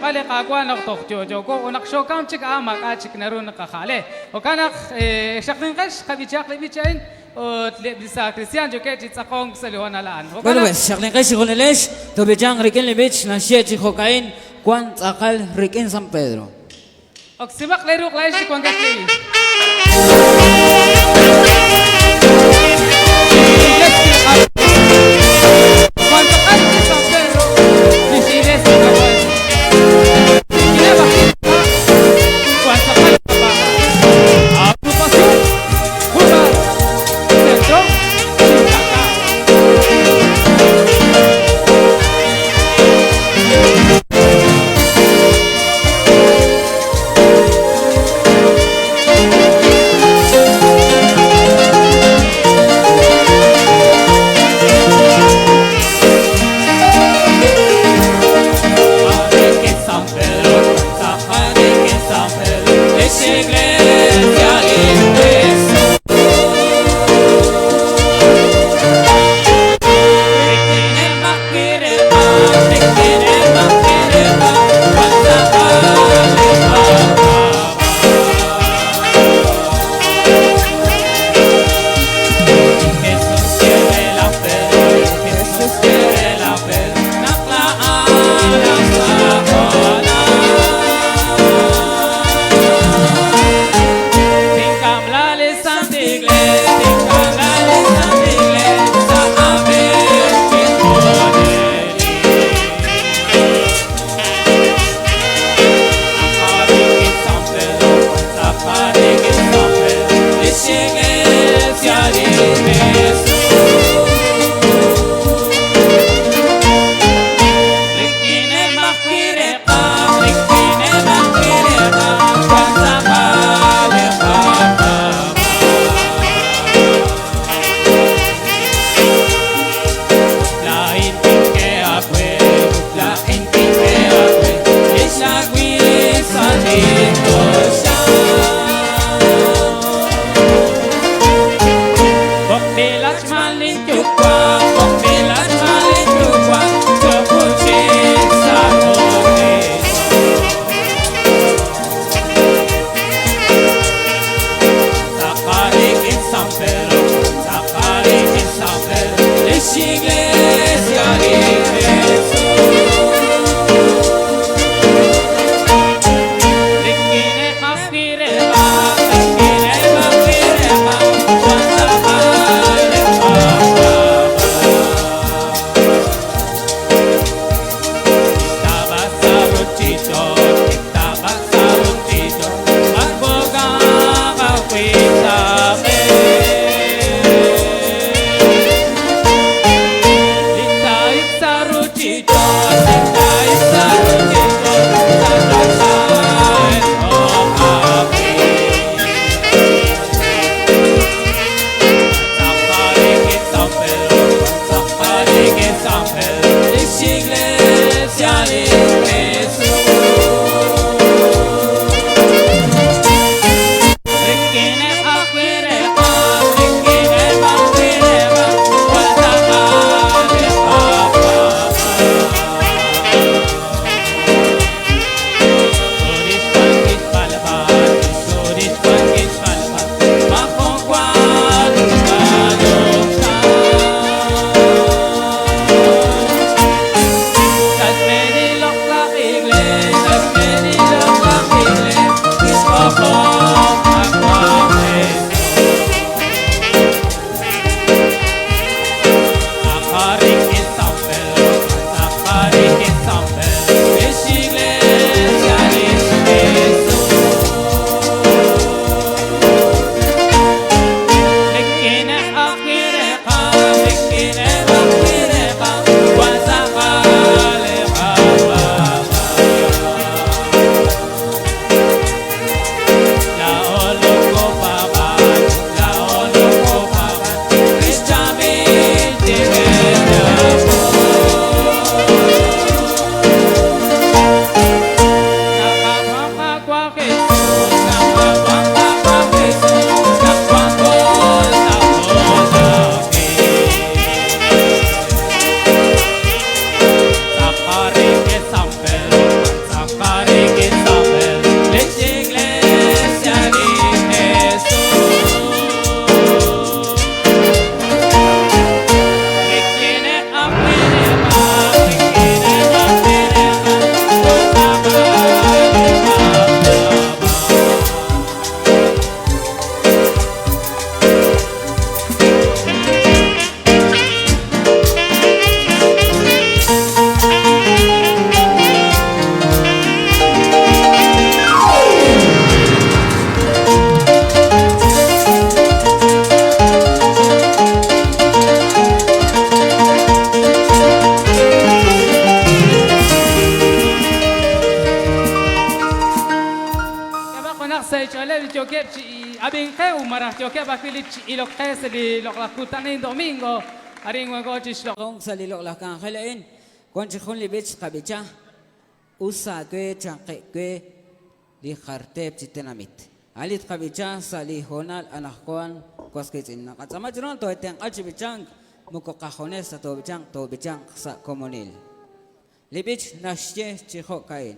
xb'aan li Qaawa' naq toj yo'yooko, ut naq xookamk chik a'an maak'a' chik naru naqaja'le. Jo'kan naq, xaqlinqex, qab'ichaq li b'ich a'in, ut eb' li saakristiaan yookeb' chi tz'aqonk sa' li hoonal a'an. Jo'kan Bueno naq. pues, xaqlinqex chijunilex, toob'ichanq rik'in li b'ich naxye chi jo'ka'in, Wank tz'aqal rik'in San Pedro. Oksimaq lee ruq' laa'ex li wankex Lehi. Wan tz'aqal rik'in San Pedro, lix Iglesia li Qaawa'. Rik'ineb' ajwi' li ha', wan tz'aqal li qapaab'aal. Agrupación Judas Centro Chicacao. sa' xch'ooleb' li yookeb' chi ab'ink qe ut malaj yookeb' ajwi' li chi ilok qe sa' li loq'laj kutan a'in domingo arin wanko chi xloq'. Jun sa' li loq'laj k'anjel a'in, wan chik jun li b'ich tqab'icha, Us aawe chanqeb' we li jar teep chi tenamit. A'an li tqab'icha sa' li hoonal anaqwan was wiitz'in. Naqatz'aama chiru naq too'etenq'a chi b'ichank, moko qajunes ta toob'ichanq, toob'ichanq sa' komonil. Li b'ich naxye chi jo'ka'in.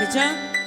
tqab'icha.